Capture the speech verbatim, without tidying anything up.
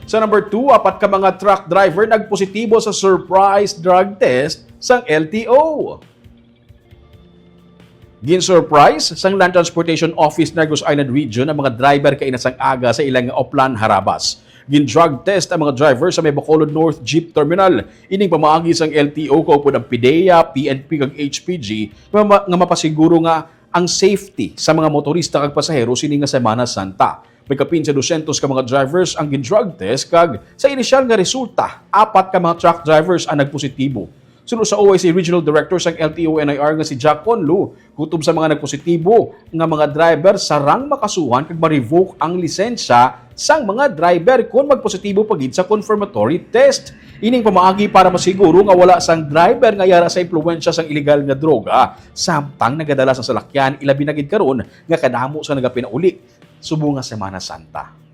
Sa number two, apat ka mga truck driver nagpositibo sa surprise drug test sang L T O. Gin-surprise sang Land Transportation Office Negros Island Region ang mga driver kaina sang aga sa ilang Oplan Harabas. Gin-drug test ang mga driver sa may Bacolod North Jeep Terminal. Ining pamaagi sang L T O kaupod ang PDEA, P N P kag H P G nga ma- nga mapasiguro nga ang safety sa mga motorista kag pasahero sini nga Semana Santa. May kapin sa dosyentos ka mga drivers ang gin-drug test kag sa inisyal nga resulta, apat ka mga truck drivers ang nagpositibo. Suno sa O I C Regional Director sang L T O N I R nga si Jack Conlu, kutob sa mga nagpositibo nga mga driver, sarang makasuhan kag ma-revoke ang lisensya sang mga driver kon magpositibo pa gid sa confirmatory test. Ining pamaagi para masiguro nga wala sang driver nga yara sa impluwensya sang iligal nga droga samtang nagadala sang salakyan, ilabi na gid karon nga kadamo sa nagapinauli subong nga Semana Santa.